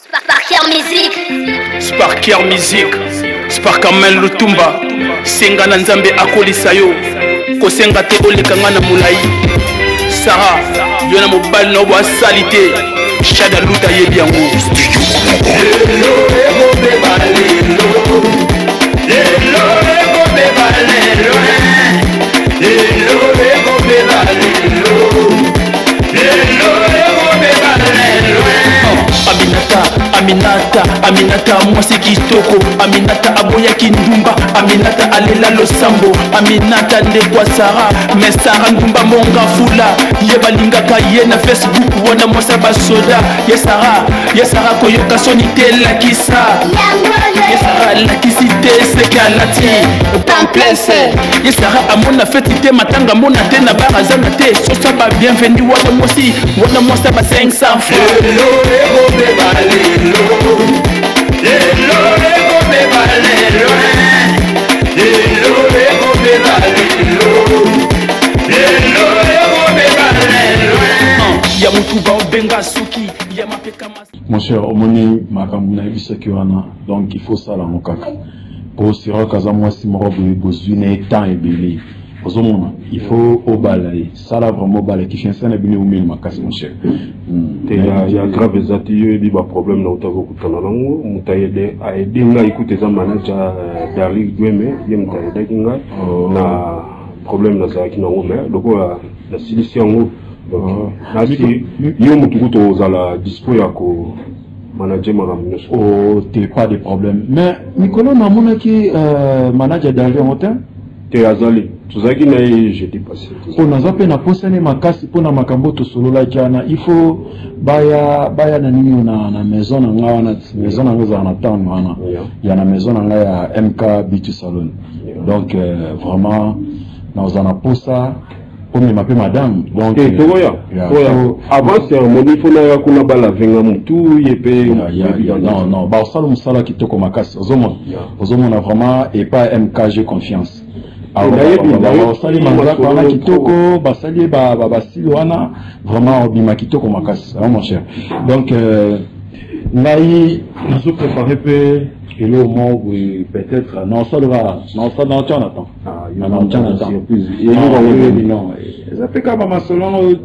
Sparker Music. Sparker Music. Sparkamen Lutumba. Senga na Nzambe akolisa yo. Kosenga te oleka nga na molai. Sarah, yo na mobali na yo boasali te. Shada Luta yebi yango. Lelo ekobeba lelo. Lelo ekobeba lelo. Lelo ekobeba lelo. Lelo ekobeba lelo. Aminata, Aminata, Aminata mwasi kitoko. Aminata aboyaki ndumba. Aminata alela losambo. Aminata ndeko Sara, mais Sara ndumba monga fula. Ye balingaka ye na Facebook wana mwasi ya basoda. Ye Sara, ye Sara koyoka soni te lakisa. Ye Sara alakisi te seke alati pamplese. Ye Sara amona feti te matanga amona te na bar aza na te sosa ba bienvenu wana mwasi wana mwasi ya ba 500 francs. Lelo ekobeba lelo. Lelo ekobeba lelo. Lelo ekobeba lelo. Lelo ekobeba lelo. Ya mutu baobenga suki ya mapeka mas Mon cher, omoni makambo nayebisaki wana, donc il faut sala yango kaka po Siroc aza mwasi moko boye bozwi na ye temps ebele, ozomona il faut obala ye, sala vraiment obala ki fiançailles na bino eumeli makasi mon cher. Te ya grave eza te, yo oyebi baproblème na utaki kokutana nango. Moto ayede aide ngai kuta eza manager Darli Gweme, ye moto ayedaki ngai na problème nazalaki nango, mais lokola nasilisi yango, donc nasi yo motu kuta ozala dispo ya ko manager makambo nyonso. Oh, te, pas de problème, mais mikolo namonaki manager Darli yango te. Te, azali, tozalaki na ye jeudi passé. Mpo naza mpe naposani makasi mpona makambo tosololaki wana, il faut baya baya na nini na maison na ngai wana, maison na ngai ezala na town wana ya na maison na ngai ya MK Beauty Salon. Donc vraiment naza na posa omema mpe madame, donc te tokoya tokoya avant cérémonie, fo naya kuna balavenga motu ye mpe. Non non, basala mosala kitoko makasi, ozomona, ozomona vraiment epa MK j'ai confiance. Basali manzaka wana kitoko, basali ye basili wana vraiment obima kitoko makasi, mon cher. Donc ngai nazo préparé mpe eloko moko boye, peut-être naosalaka naotya na temps, naotya na temps. Non, eza mpe kaka bamasolo yango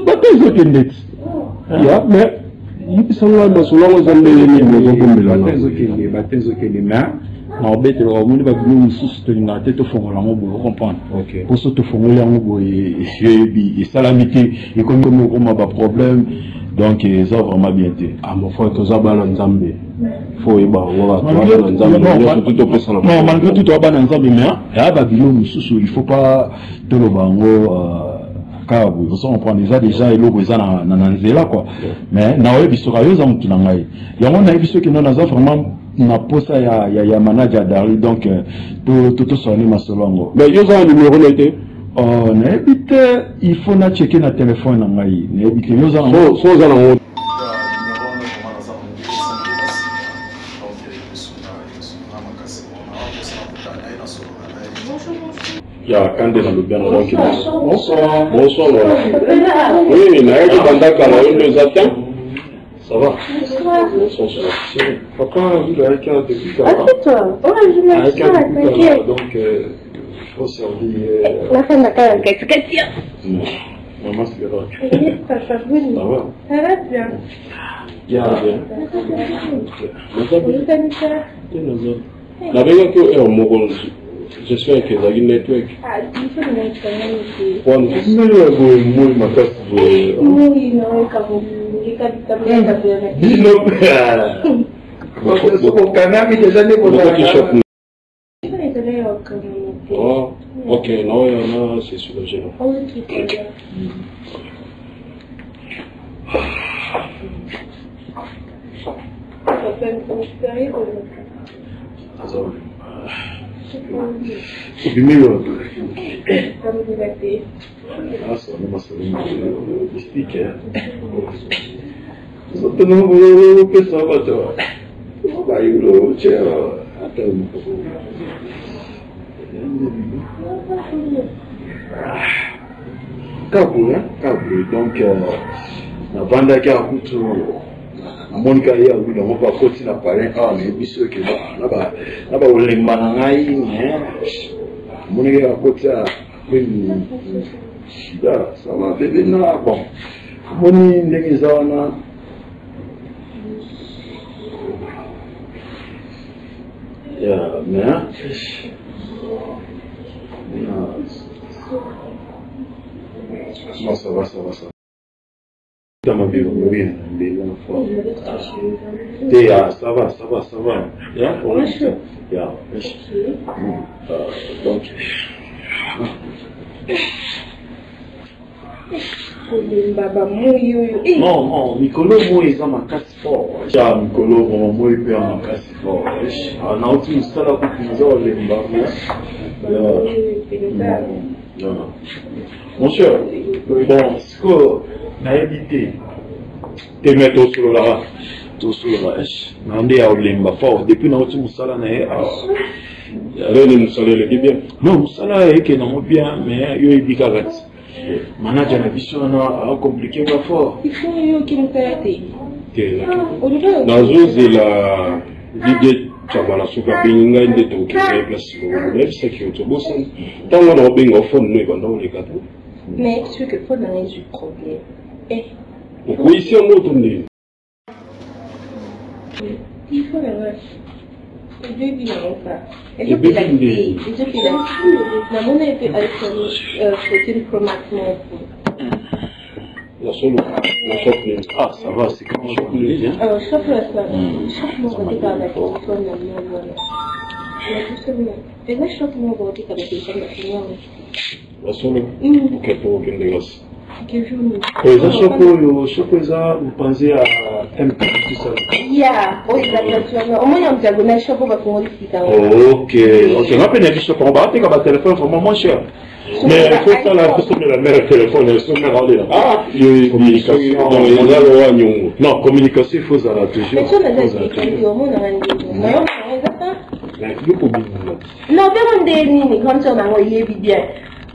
bato ezokende ti. Ya, mais yebisanga masolo yango eza ndenge nini ozobombela? Bato ezokende, bato ezokende, mais na obetelaka omoni babilo mosusu tolingaka te tofongola yango boye, ocomprendre? Mpo so tofongoli yango boye, eyebi esalami te, ekomi okoma baproblème, donc eza vraiment bien te. Ah mon frère, toza bana Nzambe, fo oyeba yango, toza bana Nzambe nyonso tu topesana. Non, malgré tout toza bana Nzambe, mais eya babilo mosusu il faut pas toloba yango kaka boye, ozo comprendre? Eza déjà eloko eza na nzela quoi, mais naoyebi soki ayo eza motu na ngai yango, nayebi soki no naza vraiment na posa ya manager Darli, donc tosala masolo yango. Mais yo oza na numéro na ye te? Oh, nayebi te, il faut nacheke na telefone na ngai, nayebi te, yo oza nango? So oza nango. Ya kande nalobi yango, donc bonsoir. Bonsoir Lola. Oui, nayaki banda kala, yo nde eza te. Ça va? Bonsoir. Bonsoir. Papa il ayaki awa depuis kala. Assieds-toi. Oh, je me ayaki sens, awa depuis kala, t'inquiète. donc il faut servir. Nafanda kaka katikati. Maman Siroc. Oui, papa, boni? Ça va? Ça va bien. Ya bien. Ozokanisa? Te, naza nabengaki yo heure moko, j'espère que ezalaki network. Ah, biso ninakangani te. Wana nani ya boye, moi makasi boye. Moi naweka ngekabikabikabela. Bino okangami deja nde. Bokoti shop? Ezali ya kokangama te. Oh, ok, naoyo na se soulager. Ok, très bien. Papa, nikustahi koloka. Obimi wapi? Kamila te. Asana masolo mystique ozotena opesa bato bayulo tia ata mokoko kaboye kaboye, donc navandaki akutu. Namoni kaka ye awili yango mpe akoti na palin awa, nayebi biso eke na baolemba na ngai, mais namoni kaka akoti akwemi shida. Ça va bebe na bon, omoni ndenge eza wana. Yeah, mais non, ça va, ça va, ça va. Te, ah, ça va, ça va, ça va. Yeah, yeah. Donc Kolemba bamoi oyo. Eh. Non, non, mikolo moi eza makasi fort ya mikolo, vraiment moi mpe ya makasi fort. Ah, nauti mosala kutu, naza kolemba. Non, mon cher, bon, sikoyo nayebi te te, me tosololaka, tosolola na nde ya kolemba fort depuis nauti mosala na ye awa. Leni mosala eleki bien? Non, mosala eke nango bien, mais yo oyebi kaka ti manager na biso wana acompliquer nga fort. Il faut oyoki mosala te. Te, nazozela Didie Cabala. Soki abengi ngai nde tokende place moko. Nayebisaki yo, tobosani ntango wana obenga ofone no ebanda koleka te. Mais ce que phone na ngai ezwi problème. Eh. Okweyisi yango to ndeni? Il faut na ngai ebebi nango ka ezopela te, ezopela. Namona epe iPhone 14 Pro Max moko. Ya solo, na shop nini? Ah, ça va, c'est comment shop nini, hein? Shop ya shop moko otekaka batelefone na moko wana, eza shop moko otekaka batelefone na Kinyango. Ya solo? Ok, po okende kasi. Eza shop oyo, shop eza mopanzi ya MK. Ya oyo eza place wana, omoni ya diagonal, shop oyo bafungoli sika. Ok, nga mpe nayebi shop yango, baateka batelefone vraiment moins cher, mais il faut sala tosomela mare telefone, somela olela. Ah, communication eza lowa nyongo. Non, communication il faut ozala toujours. So naza sécurité, omonaka ndenge eza pa. Yo kobimela. Non, mpe nde nini, grande sœur nango oyebi bien,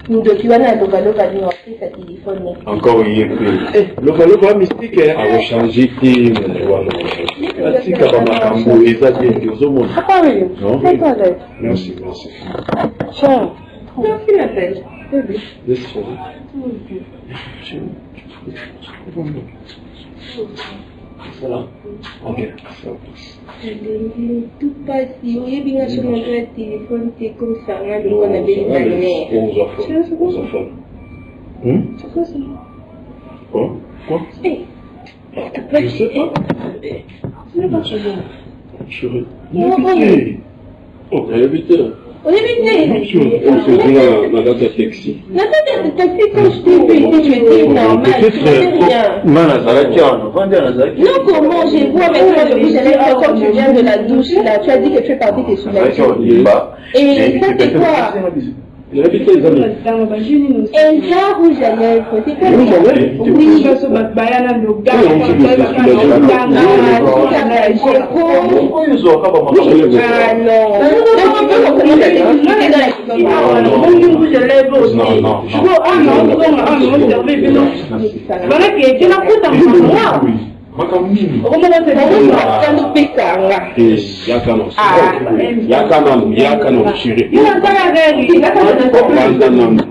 ndoki wana alobaloba bino apesa telefone. Encore ye mpe lobaloba ya mystique. Akochange te moto wana. Atika bamakambo eza bien te, ozomona. Non? Merci, merci. Merci ma belle. Yes, chérie. Voilà. Ok. Alengi tout pasi, oyebi nga so moto ya telefone te, comme ça nga lokwa na beli balner. Ozwa phone, ozwa phone. Quoi? Quoi? Je sais pas. Chérie. Nayebi te. Oh, nayebi te. Oyebi te. Ozonga na kati ya taxi. Na kati ya taxi, quand je t'ai vu ici, tu étais normal, tu n'avais rien. Nga nazalaki awa, navandi awa, nazalaki. Non, comment je vois maintenant le rouge à lèvres quand tu viens de la douche là, tu as dit que tu es parti te Nazalaki soulager. awa limba. Et ça c'est quoi? Nayebi te, eza nini? Eza rouge à lèvres, c'est quoi? Rouge à lèvres? Oui. Oyo ozwaka bamakambo. Ah non. Donc tu peux qu'on commence à t'expliquer dans la Non, non, non. Makambo nini? Opesanga. Te, yaka nanu, yaka nanu, yaka nanu, chérie. Vanda nanu, vanda nanu.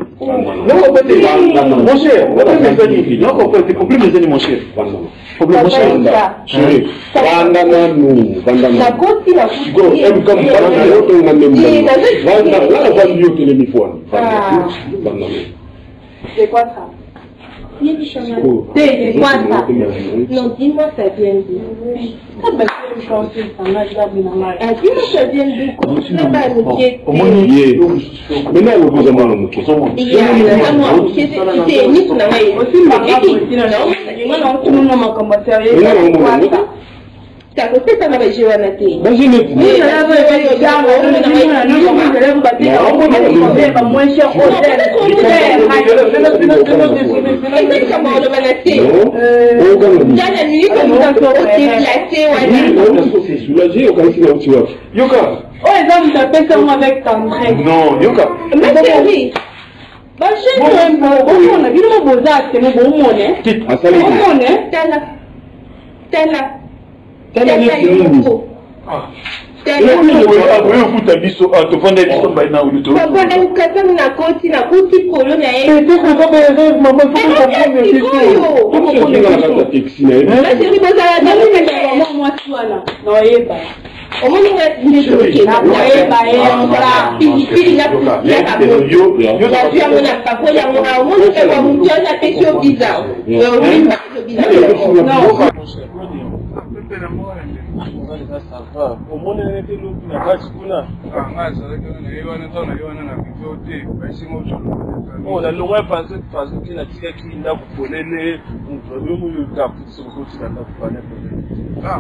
Noko te, mon cher, problème eza nini? Noko te, problème eza nini, mon cher? Vanda nanu. Problème, mon cher? Papa. Chérie, vanda nanu, vanda nanu. Nakoti. Sikoyo MK mokala yo tonga nde vanda nga navandi, yo telemi po wana. Ah. Vanda nanu. C'est quoi ça? C'est quoi ça? Non, dis-moi ça vient d'où? Ah, dis-moi ça vient d'où? Omoni. Ye maintenant okoza mwana moke. Yeah, moi, c'est misu na ngai. Takopesa na baje wana te. Baje neti. Eza likambo ya koloba na te. Tala minute moto odeplace wana. Soulagé, okanisi na uti wapi? Yoka. Oyo eza moto apesa ngo avec tendresse. Non, yoka. Ma chérie, Bajeune bomona bino mo boza atene, bomone. Asali. Bomone. Tala tala. Tala neti nini? Oyokuta biso tofanda biso mbai na papa, nakukatami, nakoti, nakuti polo na ye. Peut-être eza baerreur, mama. Taxi na ye. Chéri, bozala. Mama, mwasi wana naoyeba. Omoni nga naoyeba ye. Pilipili na poussière ya moto, nazwi yango na pakoli yango. Omoni kaka motu wana apesi yo visa, omoni Non. Omonene te lobi na kati kuna. Nga azalaki wana, naye wana, ntango naye wana na rivo te, baesinga. Oh, nalongwa epanze panze te, natikaki ndako polele. Moto yo moyo kaputisa kokotika ndako pana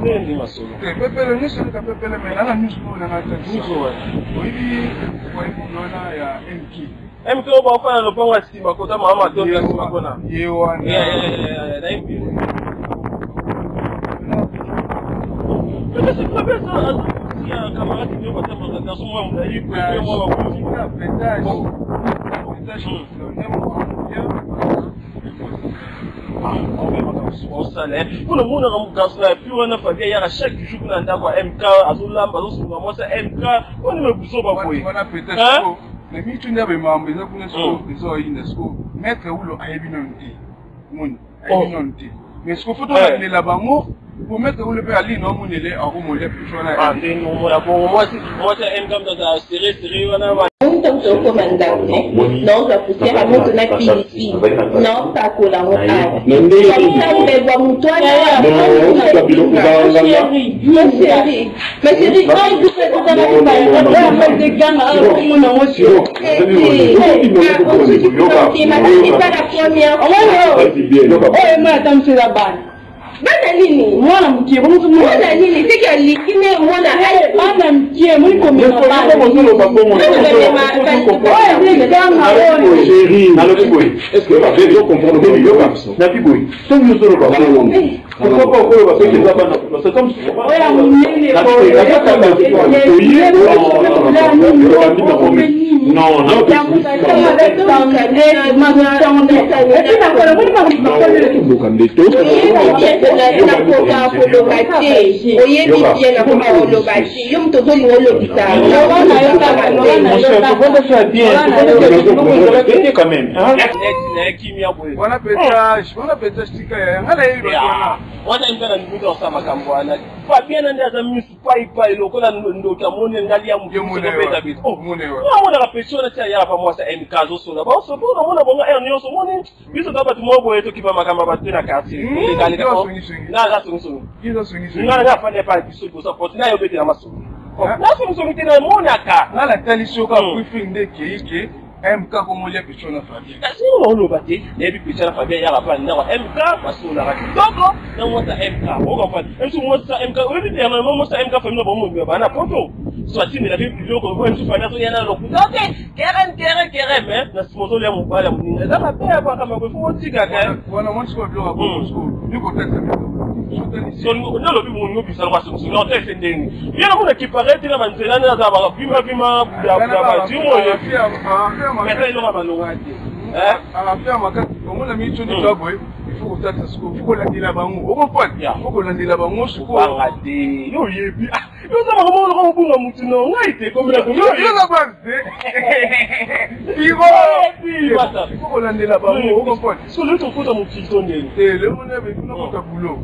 polele, nde masolo. Te, pepele nyonso eleka pepele, me nana nyonso oyo nanga. Nyonso wana. Oyebi oyebi wana ya MK. MK oyo baofana lopango ya nsima kota mama matondo ya nsima kuna. Ye wana. Nayebi. Peut-être c'est bien ça, ya camarade nio batamaka garçon mwa molai pepe mwa bakufi. Pétage. Osala mpona omonaka garçon na pi wana Fabien yaka chaque jour kuna ndako ya MK, azolamba, azosunga mwasi ya MK. Oni mebuso baboye. Wana peut-être na mitu nde bemambo eza kuna siko, eza oyinda siko. Maître Ulo ayebi nanu te, moni ayebi nanu te, mais siko fo tolandela bango po maître Ulo mpe alini omonele akomolia piso wana. Ndenge omona bongo mwasi ya MK moto azala sere sere wana. Ntango tokoma ndako, naozwa poussière ya moto na pilipili, naopakola yango awa mbebwa motu wana. Ma chérie, ma chérie. C'est pas la première. Oyo mwana ata mosu eza bana. Bana nini? Mwana mokie. Mwana nini? Seki aliki ne mwana. Bana mokie moni komema bana. Oyo ezanga oyo. Nalobi boye, nabi boye, soki ozoloba bongo, pourquoi pas okoloba soki eza bana? Oyo ya monene. Non. Nakoka koloba te, oyebi bien, nakoka koloba te. Yo moto ozolinga olobisa. Quand même. Kimia boye. Wana pétage, wana pétage, tika ya nga nayebi bato wana. Wana mpe na ndimi osala makambo wana. Fabien nde aza misu paipai lokola ndoki, amoni ngali ya motuobeta beta. Amonaka pesi wana ti ayaka pa mwasi ya MK, azosola baosopo, namona bongo aire nyonso. Omoni biso ta bato moko boye, tokipa makambo ya bato te na quartier. Na aza songisongi, nga naza afandi epa biso liboso porte na yo, obetela masolo nasongisongi te, namonaka. Nga natali soki abriefing nde ekei ke MK komolia piso na Fabien. Kasi oloba te, nayebi piso na Fabien yaka pa ndako MK, basololaka kitoko na mwasi ya MK. Okomprendre msu mwasi ya MK, oyebi dernièrement mwasi ya MK, famille na bango mobima bana poto, so atimelaki biloko msu Fabien azoya na lokuta te, keren keren keren, mais na nsima ozolia mobali ya moninga, eza mabe ya makambo boye, fo otikaka. Wana mwa sikoyo biloko ya bongo sikoyo nikotalisa. Nalobi moninga obisa lokwa songisongi otese ndenge ye namona kipare te na banzela nde aza bavimavima budabuda batimo oyo eza eloko balonga te. Affaire makasi, omona miso nde toa boye, il faut kotalisa sikoyo, faut kolandela bango, okomprendre, faut kolandela bango sikoyo. Banga te, yo oyebi, yo oza makambo oloka mobunga mutu no ngai te. Komelayoza base te, iro faut kolandela bango, okomprendre. So lelo tokota mokili to ndeni? Te, lemona nakota bulo.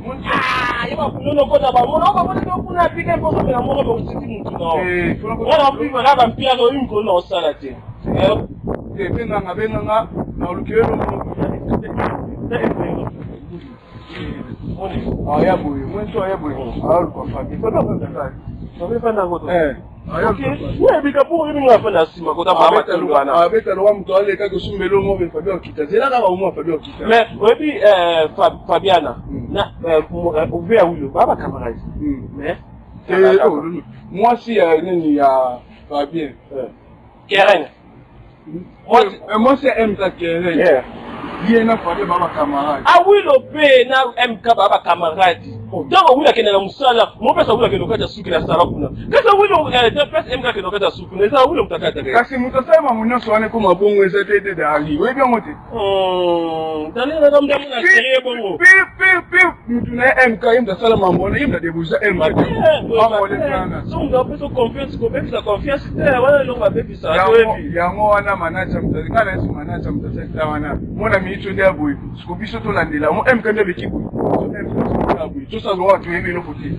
Ye babulo nokota bamona obamona te kuna pika mposomela moko bakosiki mutu nao wana mpima na bampiaka oyo mikolo na osala te. Te, benganga benganga na olukeli aya boye, mwento aya boye, aluka Fabi. Oyebika mpo oyebi nga afanda nsima kota mama tolo wana. Abeta loka moto aleka kosumbela omo mpe Fabi akita, zela kaka omo Fabi akita. Mais oyebi Fabiana na ove ya Wilo baa bacamarade, mais Mwasi ya nini ya Fabien? Keren. Mwasi ya MK Keren. Ye na Fabien ba ba camarade. Awilo pe na MK ba ba camarade. Ntango Awilo akende na mosala, mopesa Awilo akende okata suki na sala kuna. Kasi Awilo eh, te place MK akende okata suki kuna, eza Awilo moto akataka. Kasi moto asali makambo nyonso wana ekoma bongo eza te te Darly. Oyebi yango te? Darly azalaka moto amona serie bongo. Pire pire pire moto na ye MK ye moto asala mambo wana ye moto adebousa MK. Soki moto apesa confiance kobebisa confiance te wana eloko babebisa yango wana manager moto ngai na yesu manager moto asalisa wana mona miniti nde ya boye siko biso tolandela yango mk nde aleki boye boye tosala lokola toyebi eloko te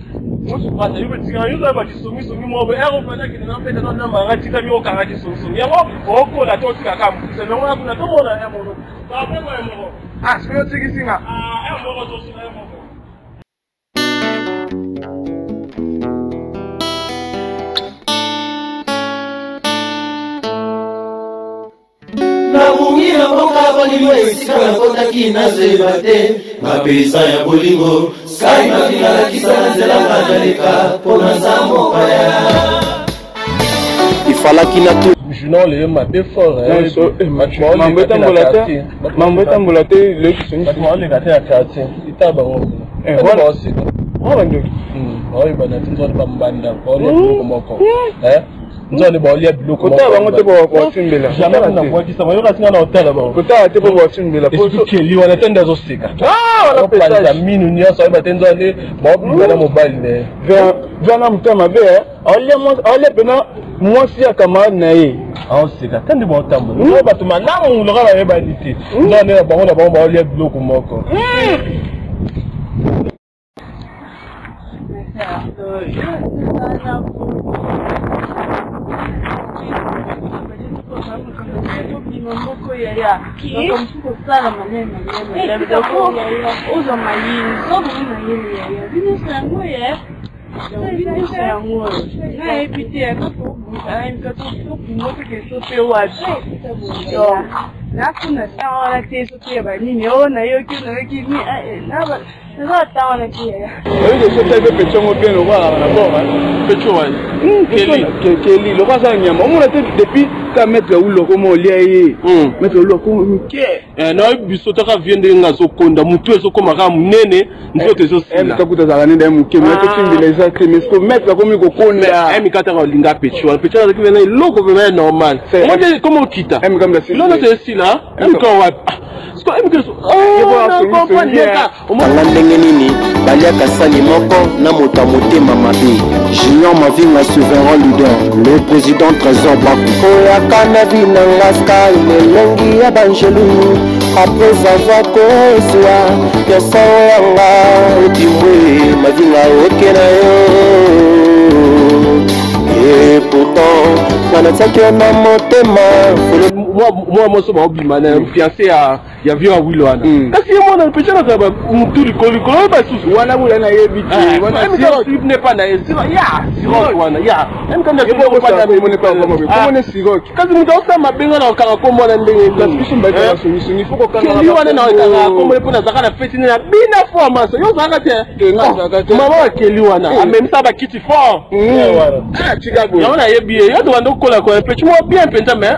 kisongisongi moko boye ero fanda kende na mpeta na namba tika mi okanga kisongisongi yango okola to otikaka mokuse yango na kuna tomona ya moko ya moko ah sikoyo otikisi nga ah ya moko tosuna ya moko. Nabungi na mboka bolingo esika nakotaki nazoyeba te mapesa ya bolingo sky mafinga lakisa na nzela nga naleka mpo naza mopaya ifalaki na tu Junior leye mabe fort mambo etambola te mambo etambola te bato baoleka te na quartier ita bango baoseka bandoki baoyebana te nzwani bambanda baolia biloko moko nzwani baolia biloko kotala bango te bawatimbela jamais nabwakisa bayoka tinga na otala bango kotala te po bawatimbela esprit wana te nde azoseka opanza minu nyonso ayeba te nzwani baobima na mobali na ye vana motema mabe aolia mpena mwasi ya camarade na ye aoseka te nde baotambola bato malamu loka bayebani te nzwani na bango na bango baolia biloko moko. Moko yaya makambo kosala maleme maleme ozwa mayele ozwa mayele yaya bino yango ye bino yango oyo nayebi te yaka tokungo toke so mpe wapi nakuna ntango wana te so mpe ya banini oyo nayoki nayoki naza ntango wana te yaya. Oyebi soki ayebi pecho yango bien lokola na bord pecho wana keli lokola aza nyama omona te depuis ka maître ulo akoma olia ye maître ulo akoma mike. Nayebi biso taka vie ndenge nga azokonda motu ezokoma kaka monene nzoto ezosila kuta azalaka nde ye moke me totimbela eza te mais siko maître akomi kokonda. Mk taka olinga pecho wana pecho azalaki vena eloko vraimen ya normal omoni koma okita lolo esila mk wapi siko mk Anga ndenge nini baliaka sani moko na moto ya motema mabe. Junior Mavinga souverain leader le président Trésor Baku koyaka na vi na nga sky elongi ya banjelu après avoir kozwa nyonso yanga otimwe Mavinga oke na yo et pourtant nga natiaki yo na motema. Mwa mwasi baobima na fiancé ya ya vieux Awilo wana kasi ye mwana mpe nazala mutu likolo likolo oyo basusu wana bula nayebi te wana ne pa na ye ya sirok wana ya sirok kasi moto aosala mabe nga na okanga kombo wana ndenge keli wana na okanga kombo mpo nazalaka na feti na bina fo maso yo ozalaka te mama wa keli wana amemisa bakiti fort yango nayebi ye yo tobanda okola kola mpe mwa bien mpenza mais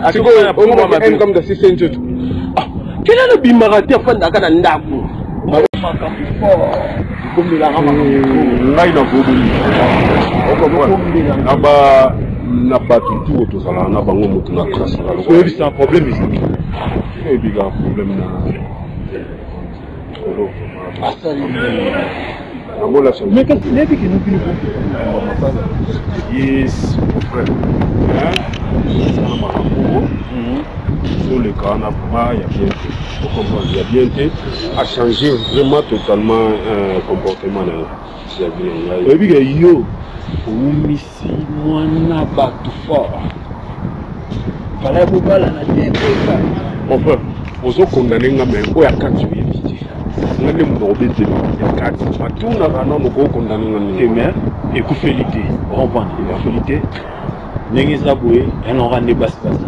keli alobimaka te afandaka na ndako ngai nakoboli na ba na bato tu oyo tozalaka na bango moto na classe oyebisa problème ezali oyebika problème na kolo asali yango la mais kasi nayebi ke nobino. Yes mon frère, esala makambo ozoleka wana vraiment ya bien te, ocomprendre ya bien te, achange vraiment totalement comportement na ye vis-à-vis na ngai. Oyebi ke yo owumisi mwana bato fort fala bobalana te pesa. Mon frère, ozokondane nga me oyo akati oyebi te nga nde moto akobetela ya kati batunaka nano kokondane nga te mais ekufeli te, ocomprendre ekufeli te. Ndenge eza boye, yango nde basi baza.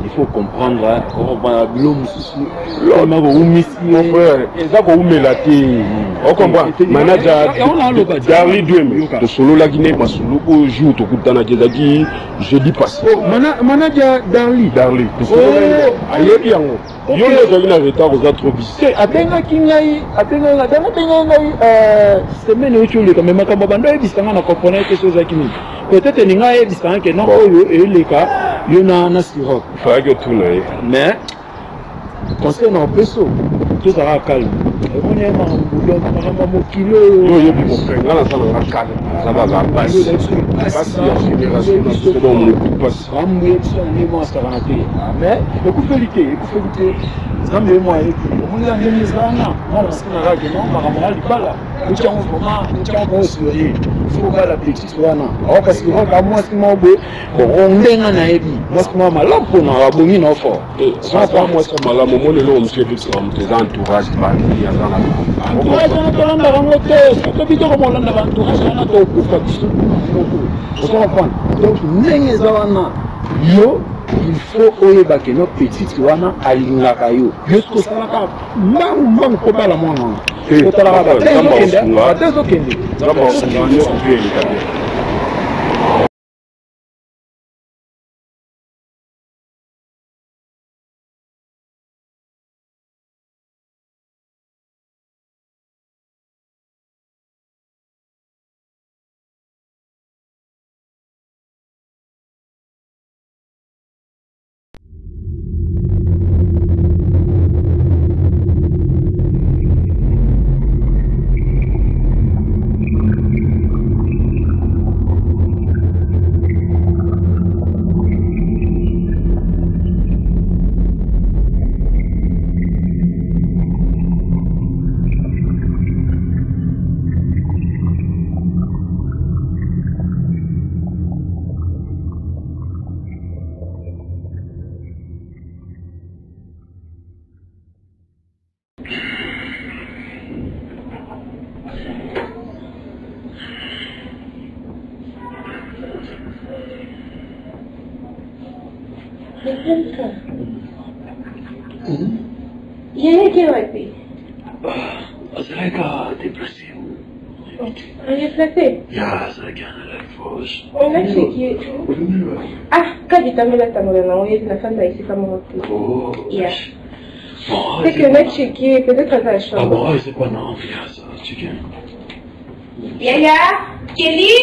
Il faut comprendre, comprendre bilo mosusu. Loma kowumisi Mon frère, eza kowumela te. Ocomprendre manager Darly Dueme tosololaki ne masolo oyo jour tokutanaki ezalaki jeudi passé. Manager Darly. Darly tosololaki ayebi yango. Yo nde ozalaki na retard, oza trop busy. Te, abengaki ngai, abengaki ngai, dango abengaki ngai semaine euti oleka, mais makambo bando ayebisa ngai na comprendre te soki ezalaki nini. Peut-être elingi ayebisa ngai ke non, oyo eleka yo na Siroc. Fayaki otuna ye. Mais conseil na opeso, tozalaka calme. Omoni ye makambo ya mokili oyo. Yo oyebi mon frère, ngai naza nanga calme. Naza kaka pasi. Pasi ya génération na biso, donc motu pasi. Bambu ye biso na ndenge moko asakana te. Mais ekufeli te, ekufeli te. Nzambe ye moko ayebi. Omoni kaka ndenge eza wana, mwana nasiki na kaka ke non, makambo ya libala, otya yango vraiment, otya yango vraiment sérieux. Faut obala petite wana. Awa parce que kaka mwasi moko boye, bon, ndenge nayebi, mwasi moko malamu mpona abongi na fort. Aza mwasi ya malamu, omoni eloko mosusu ebebisaka moto eza entourage bandi aza na entourage wana tolandaka yango te. Soki tobi tokomolanda ba entourage wana, tokufa biso moko. Ozo comprendre? Donc ndenge eza wana, yo il faut oyeba ke no petite wana alingaka yo. Yo soki osalaka mbangu mbangu mpo bala mwana wana, otalaka bate ezokende. Nzambe akosunga nyonso mpe eleka te. Yeye wapi? Azalaka déplacé. Déplacé? Ya, azalaki na la forge. Onacheki. Ah, kadi tambola tambola na oyebi nafanda esika moko te. Oh. Yeah. Bon, C'est que nacheki, peut-être aza na Ah bon, chambre. c'est pas non, viens, ça, chicken. Yaya, Kelly?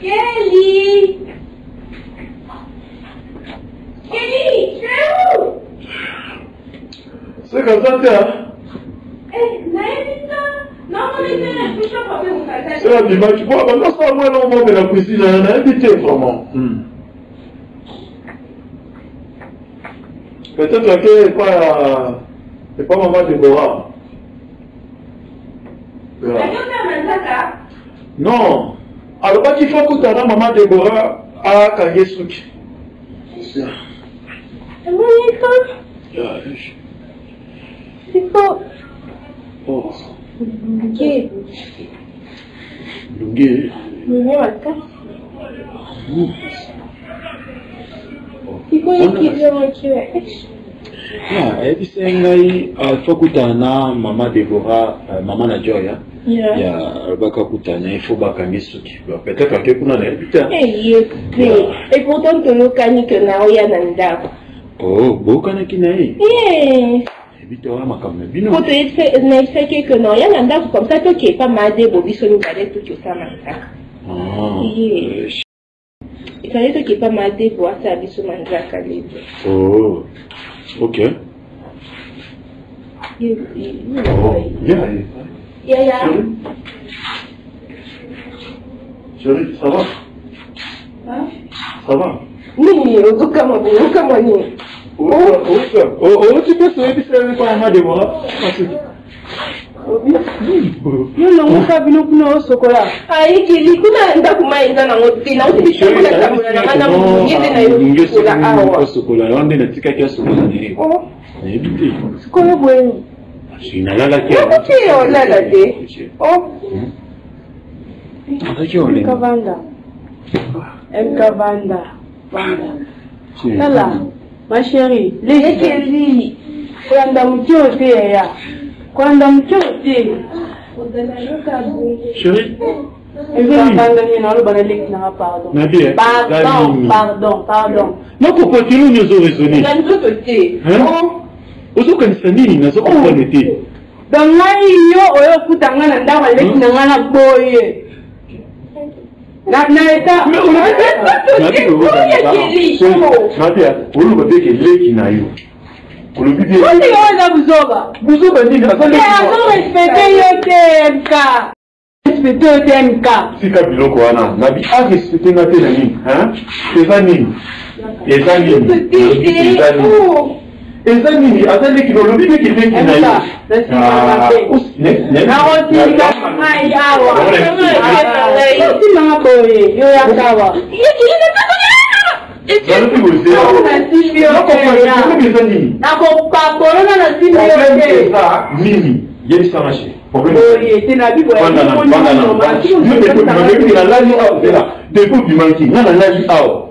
Kelly! Kelly, tu es où? C'est comme ça, t'es, hein? Eh, nayebi ta. C'est la bimaki. Bon, bah, ça, moi, non, moi, mais la cuisine, on a invité, vraiment. Peut-être que pas, c'est pas maman Déborah. Non. Alors, pas qu'il faut que tu maman Déborah a kangi suki. Oh. Lungi. Lungi. Lungi makasi. Sikoyo ayebisi ngai fo kutana na mama Debora, mama na Joy. Ya, alobaka kutana, il faut bakangi suki. Peut-être ake kuna, nayebi te. Ye pe, et pourtant toyokani ke na oya na ndako. Oh, boyokanaki na ye? Yebi te wana makambo na bino. Po nayebisaki ke na oya na ndako, comme ça tokepa madebo biso mibale toki osala manzaka. Ye ezali tokepa madebo asala biso manzaka lelo. Oh, ok. Oh, yeah. Yaya. Chérie, ça va? Ça va? Nini ozokamwa boye, okamwa nini? Outi mpe soyebisa yo mpa mama Debora. Yo longoka bino kuna osokola. Ayekeli kuna ndako mai eza nango te, nauti bitambola tambola na nga na molunge nde na yo sokola awa. Osokola wana nde natikaki asokola na ye. Nayebi te. Sikoyo boye. Nalalaki. Te, olala te. Nazalaki olemba. Vanda. MK Vanda. Vanda. Tala, ma chérie, lekeli. Kolanda moke oyo te yaya. Kolanda moke oyo te. Chérie. Vanda nini naloba na leki nanga pardon. Nabi, eh, Pardon, nini? pardon, pardon. Nakokontinue nini ozo raisonner? Na nzoto te. Ozokanisa nini? Nazo comprendre te. Donc ngai yo oyo okuta ngai na ndako aleki na ngai na boye. Na na eta. Nabi, oloba mpe ke leki na yo. Olobi bien. Oyo eza buzoba. Buzoba nini? Aza leki. Azo respecte yo te MK. Respecte yo te MK. Tika biloko wana. Nabi arespecte nga te na nini? Eza nini? Eza nini? Eza nini? Eza nini? Aza leki na olobi leki leki na yo. Nakotinda ngai awa. Osimanga boye yo yaka awa. Nakopakolona na simbi yo te. Eza nini? Yebisanga che. Boye te na bibo ya nalali awa, zela depuis obimaki nga nalali awa,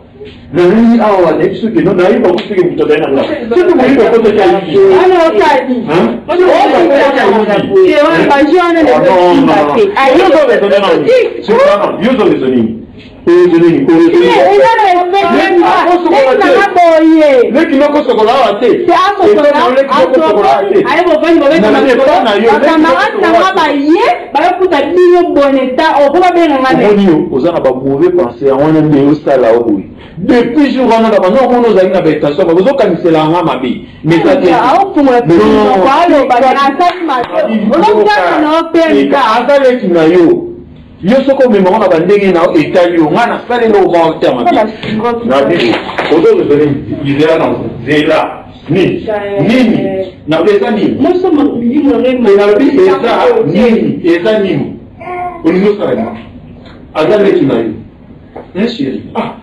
nalali awa, nayebi soki no nayeba ko soki moto azali na nga, soki moyibi akotaki ayibi. Yo ozo raisonne nini? Leki moko sokola awa te. Bacamarade nanga baye bayokuta bino boneta opo babenganga. Omoni yo oza na bamauvais pensée, yango wana nde osala o boye. Depuis jour wana na bando omoni ozali na baintention mabe, ozokanisela yanga mabe, mais eza te. Aofungola aloba asali mabe, ozokutana na openga. Aza leki na yo. Yo soki omemango na bandenge na yo etali yo, ngai nasaleli o moko te mabe. Na bibo ozo raisonne, zela na zela nini nini na eza nini? Nalobi eza nini? Eza nini olingi osala nini? Aza leki na yo, hein chéri? Ah.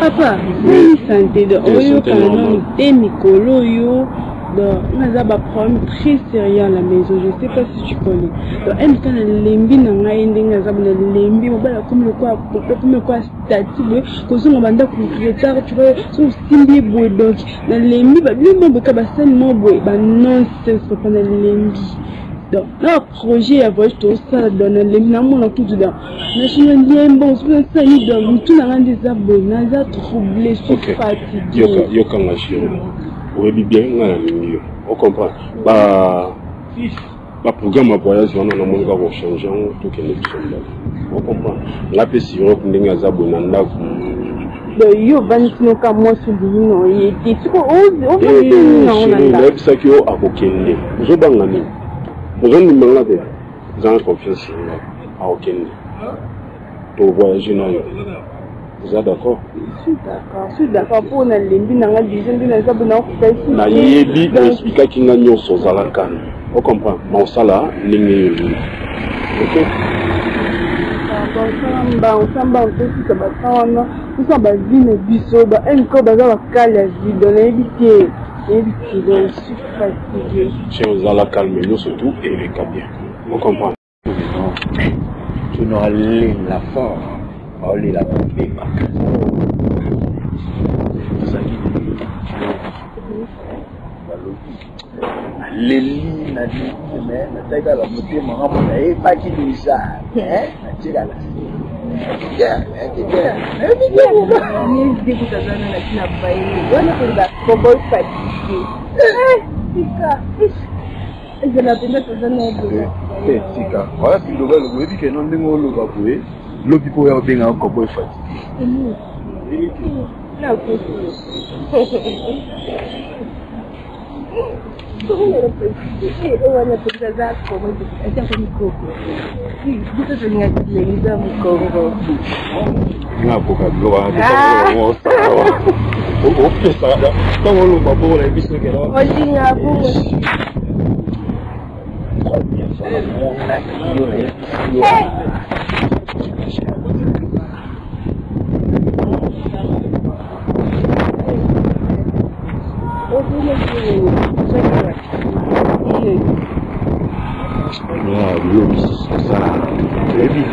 Papa, boni santé? De oyokana nanu te mikolo oyo. Donc naza ba problème très sérieux à la maison, je sais pas si tu connais. Donc MK, nalembi na ngai ndenge aza bo, nalembi mobali akomi lokola pope, akomi lokola statue boye, kozonga bandako retard, tu vois, so osimbi ye boye. Donc nalembi babilo boye ka basali moko boye ba nonsense. Papa, nalembi. Donc na projet ya voyage tosala, donc nalembi, namona kutu donc national liembo soki nasali. Donc motu na ngai nde eza boye, naza trouble, suis fatigué. Yokanga chéri, oyebi bien ngai nalingi yo, ocomprendre. Ba baprogramme ya voyage wana namoni kaka kochange yango, tokende biso mibale, ocomprendre. Ngai mpe sirok ndenge aza boye na ndako. Donc yo ovandisi noka mwasi olingi na oye te, siko ovandisi nini nango na ndako? Nayebisaki yo akokende, ozobanga nini? Ozondima nga te? Eza na confiance na ngai, akokende, tovoyage na yo. Oza d'accord? Je suis d'accord, je suis d'accord, mpo nalembi na nga déjà nde naza bo nakoka. Nayebi oexplikaki nga nyonso, ozala calme, ocomprendre, ma osala ndenge yo olingi, ok? Osala mbango, osala mbango, tosisa bata wana, tosala bavi na biso. Ba MK baza bakale ya vie, donc nayebi te, nayebi te. Donc je suis fatigué. Che, ozala calme, nyonso tout eleka bien, ocomprendre. Tino alela fort, aolela mabe makasi. Tozalaki balobi naleli, naleli, me nataki kaka motema nga mpo nayebaki deja natikala. Wana koboy fatigué, tika ezala mpenza toza na te. Tika oya biloba lobo, oyebi keno ndenge oloba boye, lobi mpo oya obengaka koboy fatigué. Wana mpenza aza atiako mikoko, biso tolingaki leliza mokongo. Nga akoka biloko wana te. Osala opesa ntango oloba bongo, nayebi soki olinga bongo. Première fois namonaki yo, nayebisi yo.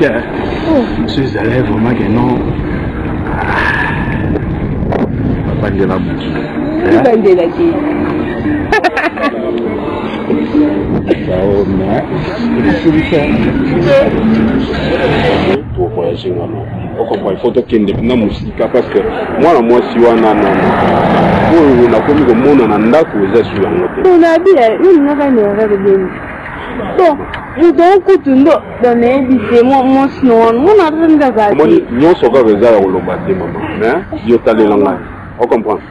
te. So ezalaki vraiment ke non, babandela butu. Bandela te. Sao, mais solution. Tovoyage wana, okomprendre, il faut tokende na mosika parce que mwana mwasi wana nono oyo nakomi komona na ndako eza su yango te. Nabi yo olingaka na erreur beni. Bon, moto okutu ndo don nayebi te mwasi na wana mona ata nde azala Omoni te. Nyonso kaka eza ya koloba te, mama, mais yo talela ngai, ocomprendre?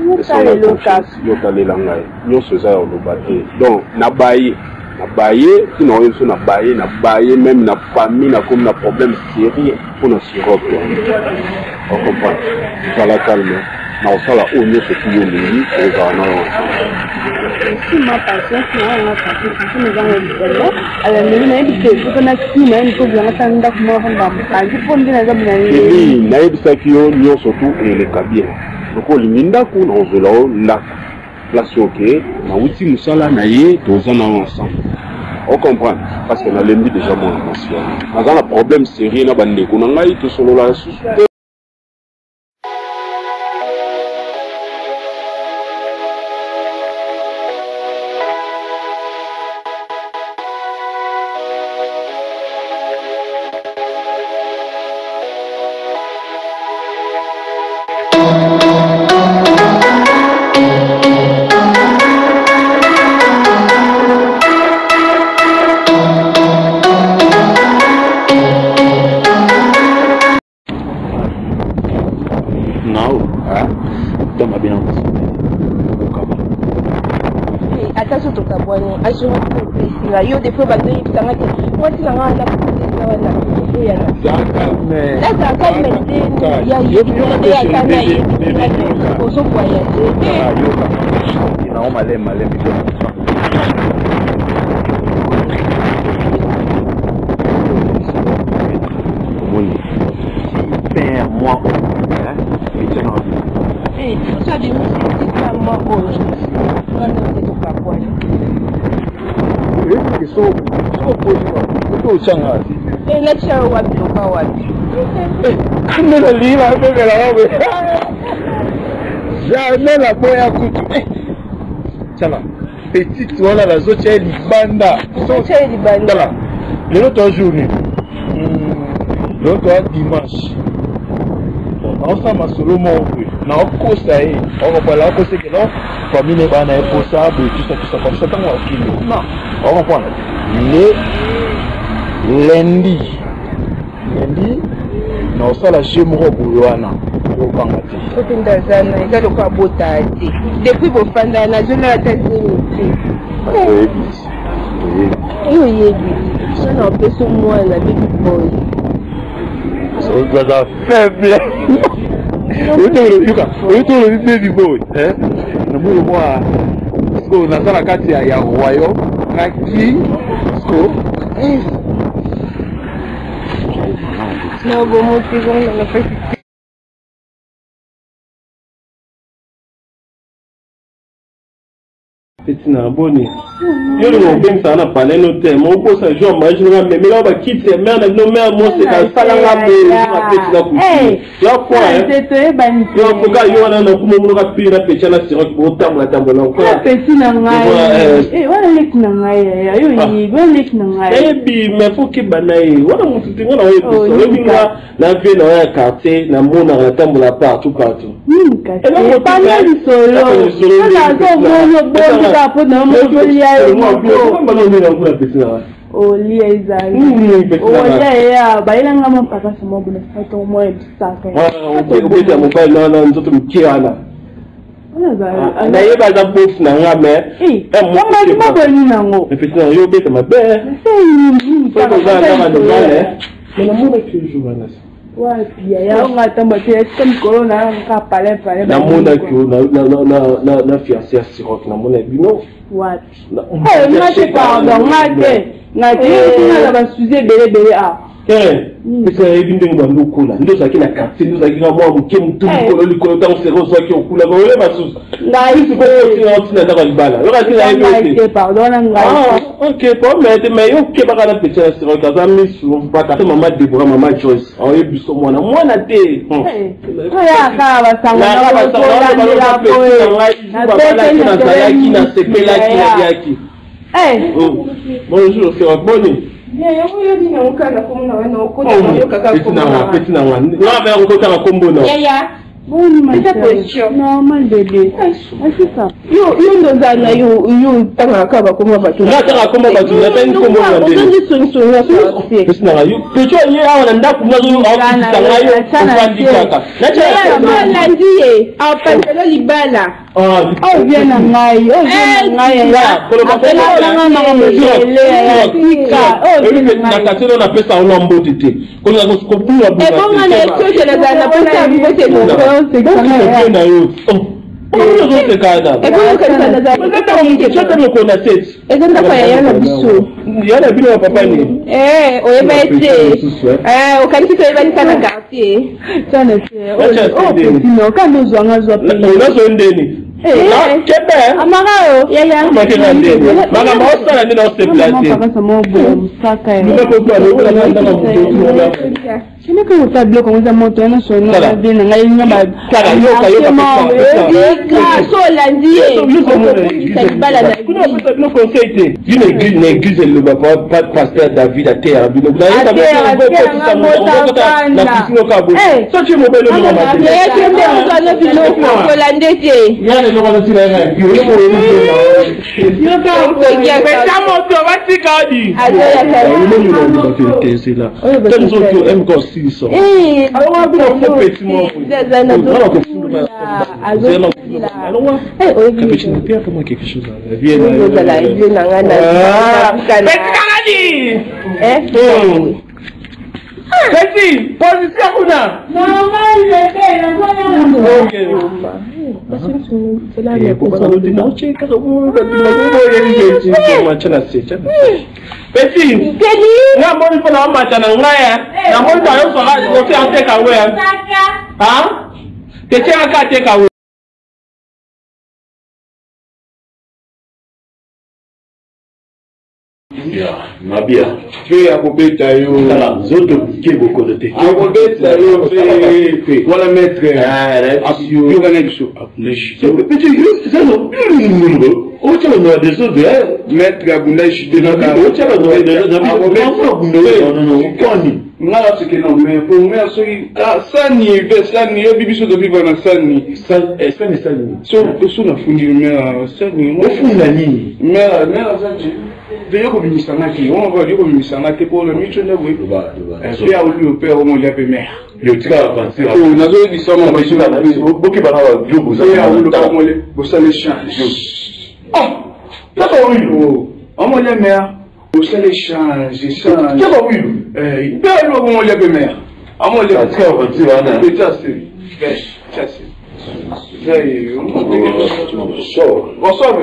Motalelo kaka. Yo talela ngai, nyonso eza ya koloba te. Donc nabaye, nabaye ntina oyo biso, nabaye, nabaye même na famille, nakomi na problème sérieux mpona sirop wana, ocomprendre? Zala calme, na kosala oyo nyonso tu yo olingi, ozala na yo ensemble. Sima patience na nga, patience mosala ezanga likolo alandeli. Nayebi te soki nakima ye mikozwanga ta ndako moko na mopanzi mpo nde naza bina. Eli, nayebisaki yo nyonso tu eleka bien. Soki olingi ndako, nakozwela yo ndako, place oke nauti mosala na ye, toza na yo ensemble, ocomprendre? Parce que nalembi déjà mwana mwasi wana, naza na problème sérieux na bandeko na ngai, tosolola susu te. Nao ntango abena okaba. Ata so tokabwani, assurance opesinga yo depuis bazoyebisanga te mwasi na nga wana eza wana oyana nazala calme te ya yebi ata na yebi ozo voyage te. Nao maleme maleme. Omoni père moi etiana. So abimisi tika mwa oyo wana te, tokabwani. So otyanga. Natia wapi? Loka wapi? Nde nalingi nabebela wabe, jamais naboya kutu. Tiala petite wana, nazotia ye libanda. Otia ye libanda. Tala, lelo toa journée, lelo toa dimanche. Naosala masolo moko boye, naokosa ye, okopala akoseke no famille ne bana ye posa boye, tusa tusa comme ça. Ntango akende kuna, ocomprendre, le lundi, lundi naosala jeu moko boye wana, okanga te. Soki nde aza na eza lokola abota te depuis bofanda, nazolala ata zemi te. Toyebi, toyebi. Yo oyebi so na opesi mwana baby boy. Ozaza faible, yoka, oyo tolobi baby boy namoni mwa siko naza na kati ya royaume naki siko. Na bomotigo na pesi. Peti na boni, yo olinga kobengisaka na paleno te, mokosa jour mariage nga memela bakiti ya mare na bino, mare moseka asalanga boye na peti na kutu ya point. Toyebani. Yo foka yo wana na kuma monoka pili na peti na sirok botambola tambola. Peti na ngai wana, leki na ngai yo oyebi wana, leki na ngai. Nayebi, mais faut keba na ye wana, motu te nga na oyebisa. Oyebi nga na vie na yo ya quartier, namonaka natambola partout partout. Nini kasi, panga lisolo nazomona obongi kaka mpo na moko olia yo moko. Olia ezali olia eya bayelanga mapaka sama bona sato mwa ya bisaka. Obeta mobali wana nzoto mike wana, nayeba aza bof na nga, mais maboni nango. Peti na yo obeta mabe, mais namonaki yo jour wana. Wapi yaya? Nga ntambo te, esika mikolo na nga palin palin. Namonaki yo na fiancé ya Sirok, namona bino. Wapi? Nga te, pardon, nga te, nga te, nga na basujet ebele ebele a. Pesa nayebi ndenge bando okola nde ozalaki na quartier, nde ozalaki kaka mwa moke, motu likolo likolo. Ntango sere ozwaki okula, oyeba susu sikoyo otina ndako ya libala, yoka tina yebi te. Ok, problème te, mais yo okebaka na petit na sere aza misu mpata. Mama Debora, mama Joyce aoyebi biso mwana mwana te. Nazalaki, nasepelaki, naliaki. Bonjour sera, boni? Petit na nga, nga mpe nakokotaka kombo na Normal bébé. Yo yo nde ozala na yo, yo otangaka kaka bakombo bato. Nga atanga kombo bato, natangi kombo na ndenge songisongi. Pesi nanga yo pecho ye awa na ndako, nazoakitisa ngai, yo ofandi kaka. Olandi ye apantelo libala. Oyo vie na ngai, oyo vie na ngai, apelanga makambo ebele ya tika. Oyo vie na ngai, na kati oyo napesa yango mbote te, kobula. Ebonga na esoki nazala napesa mbote. Na yo ozosekana mokolo na seti. Eza ndako ya ya na biso. Ya na bino ya papa nini? Oyeba ete okanisi toyebanisa na quartier. Kandi ozwanga zwa. Nazo ndeni kebe. Amaka yo. Yaya. Makenga ndeni makambo osala nde naosepela te. Shinaka ota biloko yango eza moto wana sono vie na ngai nga. So olandi ye, okobungisa libala na. Kuna bino conseil te, bino église na église eloba pasteur David ateyaka bino na pisino ka boye, soki mobali. Ozwana biloko kolande te. Pesa moto batika odi tesela mk osilisa petit moko. Capucine, pierre moi quelque chose. Ozala vie na ngai. Petit Petit, position kuna. Normal bébé, Ok. Petit, nga moni mpo na omata na ngai, namoni bayoswaka osi ateka we tetiaka ateka we. Mabia. Mpe akobeta yo. Tala nzoto ke bokono te. Akobeta yo mpe wana maître yokana biso. Otya banoa desordre. Maître abunda judo. Otya banoa. Nga naseke na me po me soki sani ve sani yebi biso toviva na sani. Sani sani. So nafundi me sani. Ofunda nini? Me me aza te ve yo kobimisa nga te, wana yo kobimisa nga te mpo na miso nde boye mpe aolio mpe omolia mpe mare. Yo tika avancer. Nazoyebisa. Bokeba na babiloko. Bosala échange. Kaka oyo. Omolia mare, osala échange échange. Kaka oyo. Mpe alo omolia mpe mare amolia. Tika avancer wana. Tiase. Bonsoir.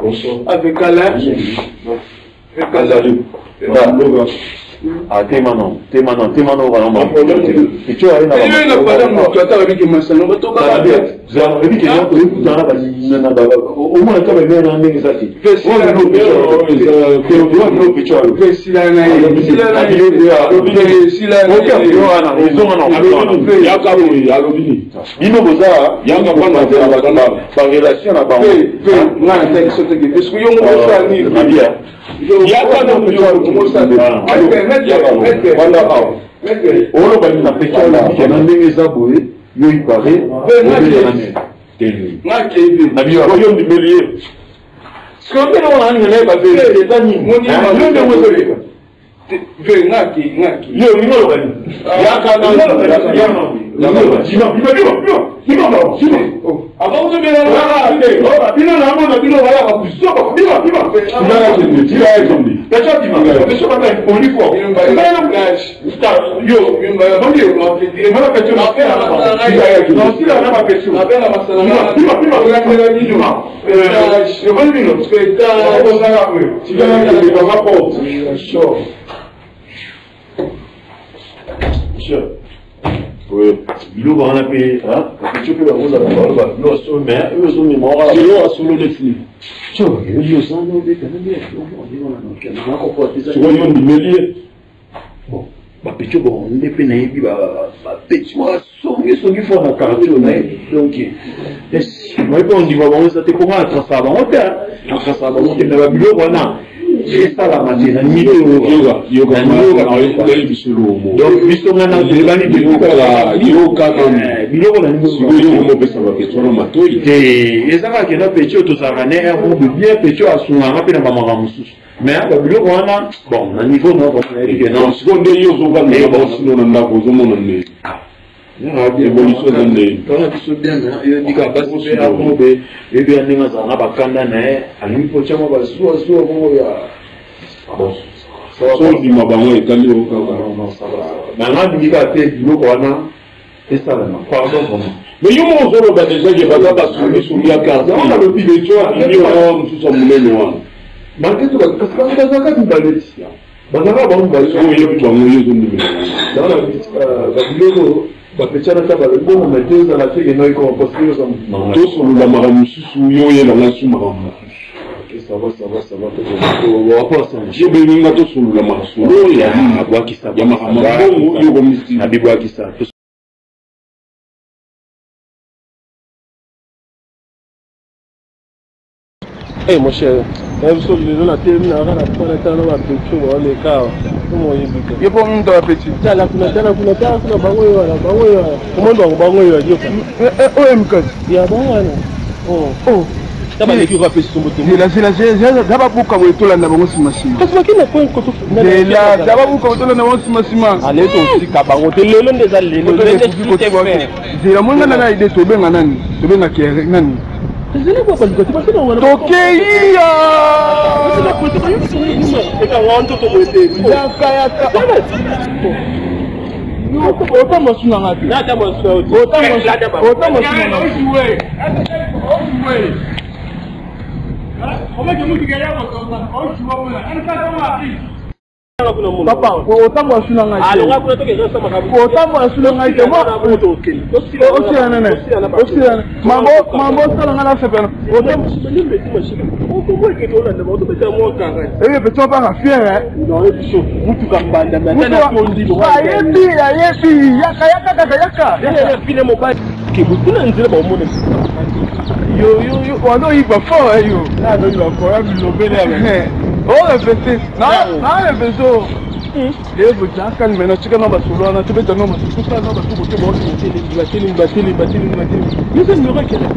Bonsoir. Avec Alain. Avec Alain. Ah, tema non, tema non, tema non, wana ma. Icho ari na. Iyo na pada moto ata babiki masano bato ba. Zala babiki na ko ikuta na ba na ba o mona ka ba na ndenge za ti. Sila na ye. Sila na ye. Sila na ye. Wana ezonga na. Yaka boye alobi nini? Bino boza yaka bana ba relation na bango. Nga na taki sote ke parce que yo ngo osala nini? Mabia. Yaka na Wanda awa. Oloba nini na pesa na ndenge eza boye yo ipare. Oyo ndimeli ye. Sikoyo ndenge wana nini nayeba te eza nini? Yo ndenge ozoleka. Yo olingi oloba nini? Yaka na bima bima bima bima bima bima. Bino namona bino bayaka kusoba bima bima. Tika ekende. Pecho bima. Pecho bata impoli fort. Yo mana pecho na sila na bapecho. Bima bima bima. Bima bino. Tika ekende baba porte. Monsieur, biloko wana mpe bapetio mpe bakozala baloba biloko solo mais oyo ozomema biloko ya solo neti nini? Sikoyo yo ndimeli ye? Bon, bapetio bon nde mpe nayebi bapeti mwa songisongi fo na quartier oyo nayebi, donc nayebi mpe ondima bango eza te mpo nga na trasaka bango te, na trasaka bango te, mais babiloko wana esalama te na nini. Donc biso nga na toyebani biloko na niniopesa bapeti wana matoi te, eza kaka kenda peti oyo tozalaka ne air moko bien, peti oyo asungaka mpe na bamakambo mosusu, mais babiloko wana bon na niveau na nayebi ke non. Sikoyo nde yo ozovanda baosino na ndako, ozomona nde évolution eza ndenge tona biso bien yoyebika basi mpe amobe oyebi ya ndenge azala na bakanda na ye, alingi mpo tia mwa bazuwazuwa moko ya bon so ondima bango etali yo kaka. Na nga ndingi kaka te biloko wana esalama, pardon vraiment. Mais yo moko ozoloba déjà ke baza basongisongi ya quartier, petio abimi wana mosusu ya monene wana. Malgré tout, kasi bango bazalaka mibale ti bazalaka bango mibale. Oyebi bango, yo ozondimela. Babiloko bapetiana ta balobi bongo me te ozala te keno ekoma parce que oza motu na ngai. Tosolola makambo mosusu, yo oyelanga su makambo mosusu. Ça va, ça va, ça va, tokoapo. Yo bengi nga tosolola masolo ya abwakisa ya makambo bongo, yo komisi nabibwakisa. Eh mon cher, nayebi so lelo natelemi na kaka na pona tala na bapetio baoleka awa, omo oyebi te. Ye mpo moto bapeti. Tala kuna, tala kuna, tala kuna, bango oyo wana, bango oyo wana, omoni bango, bango oyo wana, yoka. Oyo mkasi. Ya bango wana. Oh. Ta baleki oyo apesi sombo te. Zela, zela, zela, za babuka boye tolanda bango nsima nsima. Kasi bakei na coin koto. Zela, za babuka boye tolanda bango nsima nsima. Ale tosika bango te lelo nde eza lelo. Zela, moni nga nana ide tobenga nani? Tobenga kere nani? Tokei ya yaka yaka, ota masu na nga te, ota masu na nga. Papa, otambola su na ngai te, otambola su na ngai te, osila nene, osila mambo mambo osala ngai nasepela. Eye petit mpaka fiere ayebi, ayebi, yaka yaka kaka yaka. Kuna nzela baomona. Yo yo yo, wazoyiba fort yo, azoyiba fort ya bilobele ya orepete na repeso lelo jakani mena tika na basolo wana tobeta na masolo tosala na basuku te baotelemi batelemi batelemi batelemi batelemi biso nimero ekele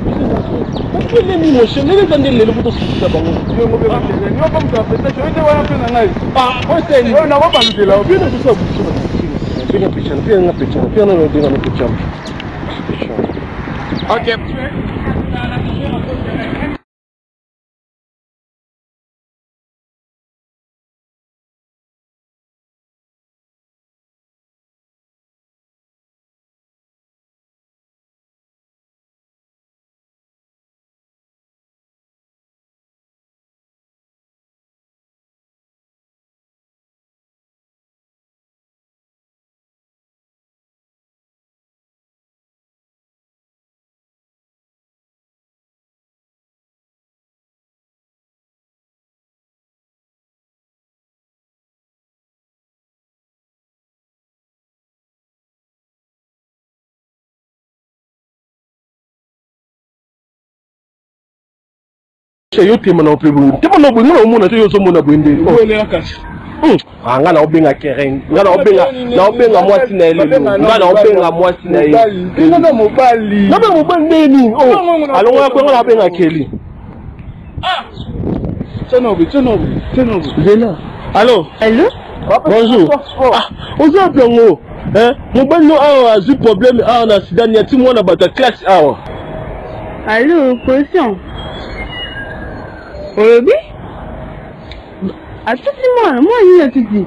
batelemi moshe ndenge eza nde lelo po tosukisa bango. Yo mpe moto apesaki oyo te wana mpe na ngai oyo nakobalukela. Bino tosala biso benga pechana mpe yanga pechana mpe yana benga no pechana pechana. Ok. Yo tema na ope boye, tema na boye, nga na omona te, yo ozomona boye nde nga na obenga keren, nga na obenga, na obenga mwasi na ye lelo, nga na obenga mwasi na ye. Na mobali, nabenga mobali nde nini alongola kwe, nga na obenga keli. Zela, allo. Allo. Bonjour. Oza wapi yango? Mobali no awa azwi problème awa na sida, niati mwana bato ya classe awa. Allo, position. Olobi? Atuti mwana, mwana nini atuti?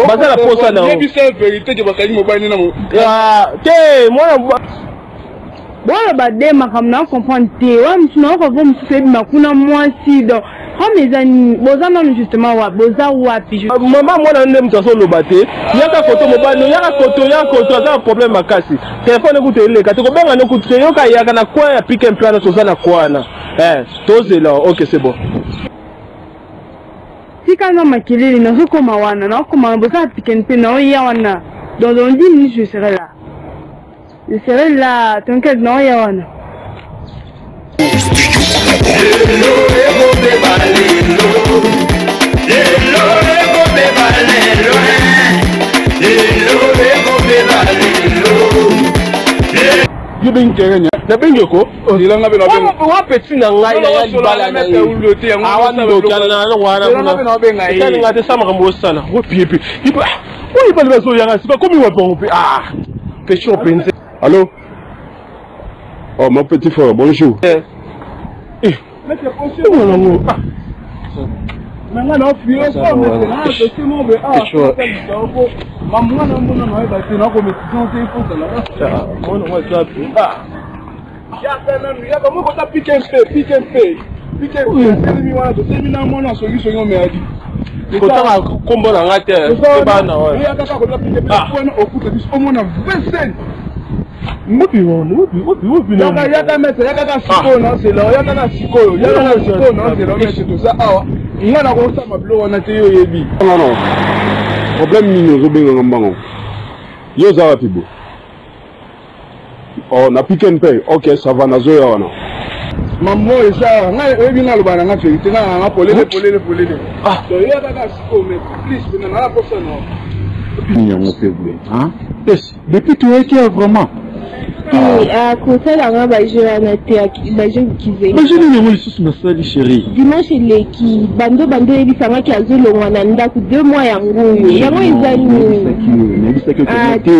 Baza na posa na yo. Yebisa vérité ke bakangi mobali na te mwana. Boloba de makambo na comprendre te wana mosusu nayoka vo mosusu ebima kuna mwasi donc. Problème eza nini? Boza nanu justement wapi? Boza wapi? Mama mwana nde moto azoloba te. Yaka koto mobali, yaka koto, yaka koto, aza na problème makasi. Telefone kutu eleka te, kobenga no kutu te, yoka yaka na coin ya pick and plan toza na coin wana. Eh, tozela, ok c'est bon. Tika na makelele, nazokoma wana, nakokoma wana, boza na pick and play, naoya wana. Dans dans 10 minutes je serai là. Je serai là, t'inquiète, naoya wana. Lelo ekobeba lelo, lelo ekobeba lelo, lelo ekobeba lelo. Yo bengi terrain ya? Nabengi ko? Elanga pe na bengi. Wa petit na ngai na ya libala na ye. Awa ndoki ana na wana kuna. Etali ngai te sa makambo osala. Wapi ye pe. Oyo bali bazoyaka sika komi wapi bango pe. Ah. Petit mpenza. Allô? Oh, mon petit frère, bonjour. Eh. Eh. Mwana ngo. Ah. nanga na yaka nanu yaka moko ta pike mpe pike mpe pike mpe telemi wana totelemi na mwana songisongi omeyadi kotanga nkombo na ngai te ebana oya kaka kota pike mpe wana okuta biso omona vesen Wapi wana? Wapi wapi wapi na? Yaka yaka mese yaka kaka sikoyo na nzela yaka kaka sikoyo yaka kaka sikoyo na nzela mese toza awa nga na kosala biloko wana te yo oyebi. Non non. Problème nini ozobenganga mbango? Yo oza wapi bo? Oh, na Pick n Pay. Ok, ça va nazoya wana. Mambo eza ngai oyebi nga aloba na nga verité nga na nga polele polele polele. Ah, donc yaka kaka sikoyo mais please pena na posa na. Nini yango mpe boye? Hein? Depuis toyaki ya vraiment. Akosala nga ba jeu wana te, ba jeu kizengi. Ba jeu nini yango lisusu nasali chérie? Dimanche eleki bando bando oyebisangaki azolongwa na ndako 2 mois yango oyo. Yango eza nini? Nayebisaki yo te.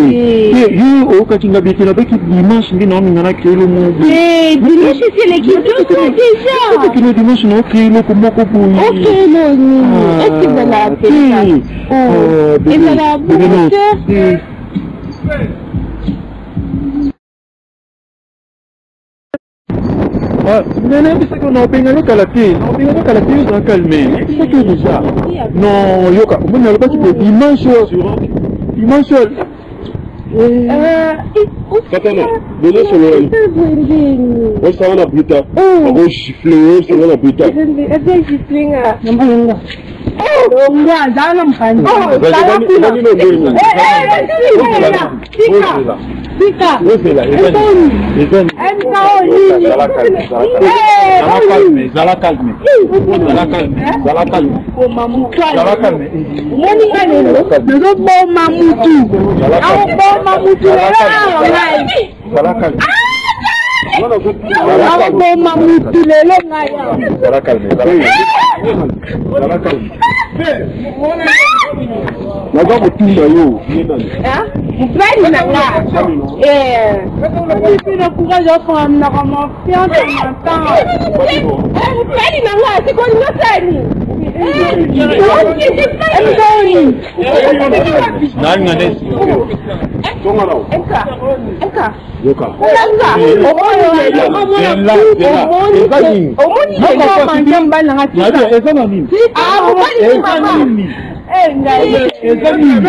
Te yo oyokaki nga bien te, nabaki dimanche nde naominga na créer eloko moko boye. Te dimanche esi eleki 2 mois déjà. Okende dimanche na ocréer eloko moko boye. Ocréer eloko nini? Est-ce que ezalaka penza? Oh, ezalaka bongo te. Mais nayebisaki yo naobengana kala te, naobengana kala te, yo zala calme, nayebisaki yo déjà. Non, yoka, omoni nalobaki ke dimanche oyo, dimanche oyo. Satana, bozo solola nini? Osanga na Brita, bako gifle yo, osanga na Brita. Zala calme, zala calme, zala calme, zala calme. Omoni nga lelo nazoboma mutu, akoboma mutu lelo awa ngai, akoboma mutu lelo ngai. Zala calme, zala calme. Naza kotuna yo. Mobali na nga. Na courage afanga monaka mafiance matin. Mobali na nga sikoyo osali. Nalinga nde Yoka. Eza na nini? Eza nini? Eza nini?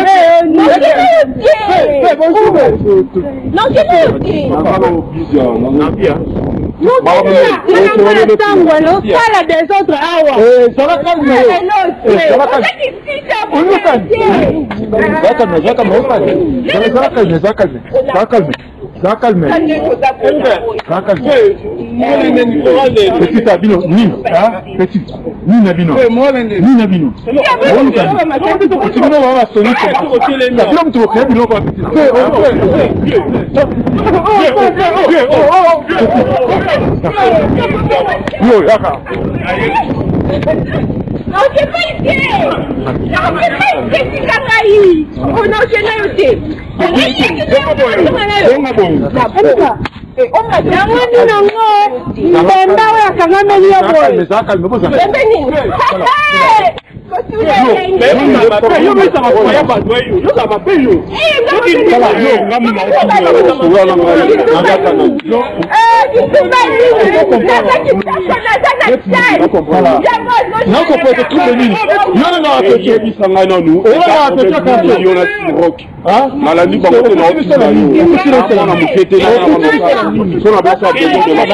Osala desordre awa. Zala calme. Zala calme. Zala calme. Petit ya bino nini? Petit nini na bino? Nini na bino? Petit bino ba ba soni. Bino mutu bokaya biloko ya petit. Yo yaka. Yango nini yango mbemba oyo akangameli yo boye? Yo betaka ya bato yo yoza mabe yo. Nakopote trouble nini yo nangayebisa ngai nanu yo na sirok nalandi bango te naotinana moke te so na basa besoin de la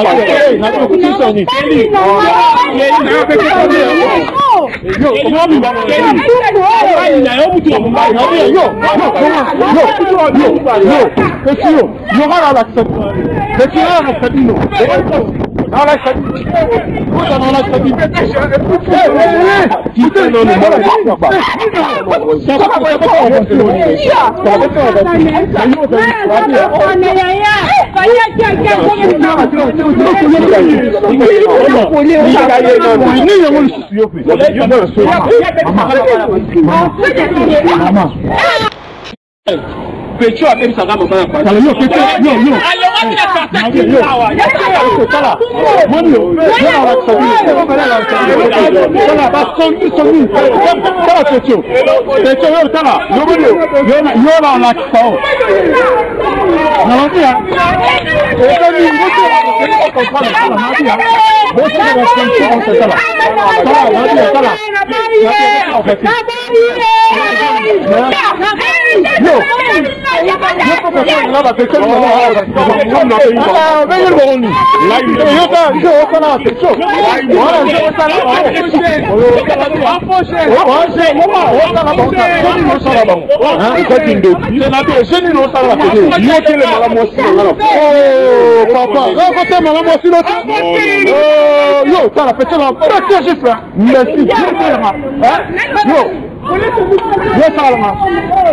Pecho abebisaka mama ya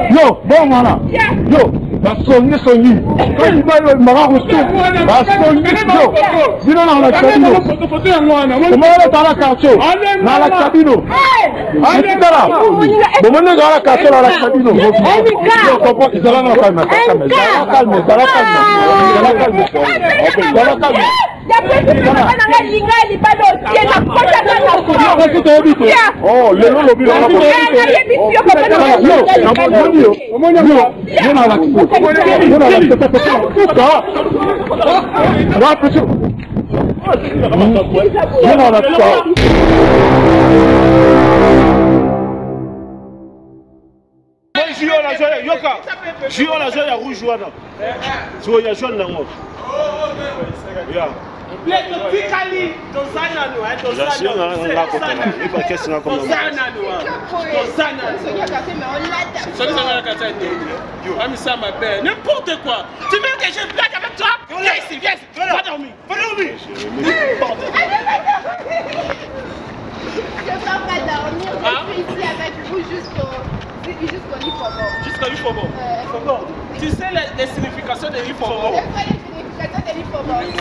Yo, bon wana. Yo, basongi songi. Maka basongi yo. Zino na la kabino. Omona tala quartier. Na la kabino. Tala. Bomoni na la quartier na la kabino. Yo comprends, izala na calme, calme, calme, calme, calme, calme, calme. Lelo lobi Yoka, jus wana ya rouge wana sikoyo ya jaune nango Totikali toza nanu n'importe quoi. Tu veux que je blague avec toi? Viens ici, viens ici. Va dormir. Va dormir. Je ne vais pas dormir. Je suis ici avec vous jusqu'au jusqu'au Ifobo. Jusqu'au Ifobo. Tu sais les significations de l'Ifobo?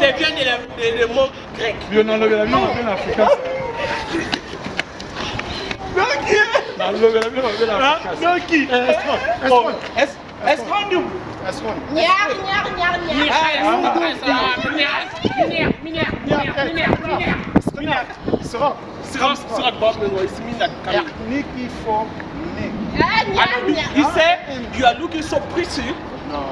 C'est bien des mots grecs. Yo non, non, non, non, africain. He said, you are looking so pretty. No.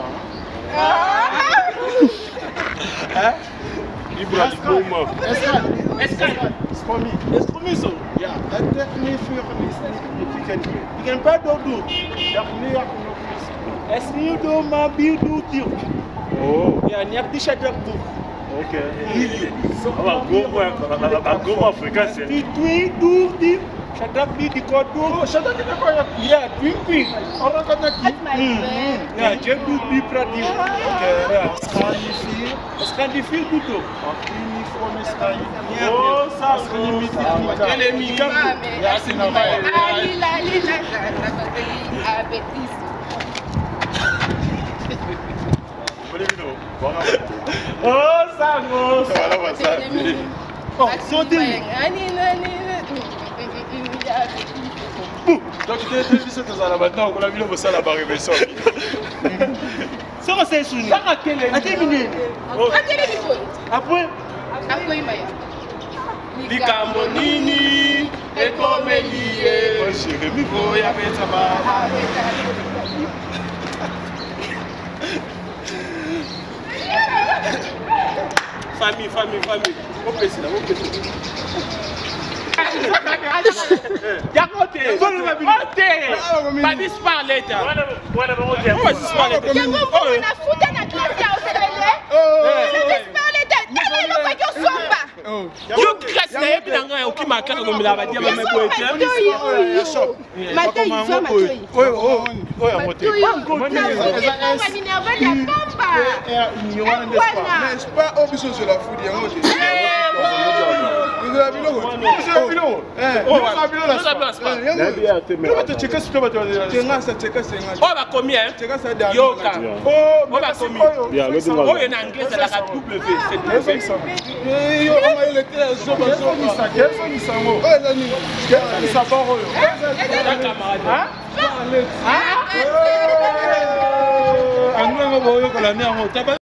Donc biso tozala maintenant okola bino bosala bareveso soko se suni atelemi apres likambo nini? Ekomeli ye. Jérémy Boya Betaba. Famille, famille, famille. Opesela, opesela. Yango te. Ote. Ba disparaître. Yango mbongo nafuta na classe ya osebele disparaître. Tala eloko eki osomba. Yo classe nayebi na ngai okima kaka komela badiama meboye te. Matoi zwa matoi. Oyo yango te. Nafuti mbongo ya minerval ya pamba. N'est-ce pas oyo biso ozela fudi yango te? Ozela biloko ozela biloko Oyo bakomi yoka, oyo bakomi oyo na anglais ezalaka w Ango yango boyokola nde yango.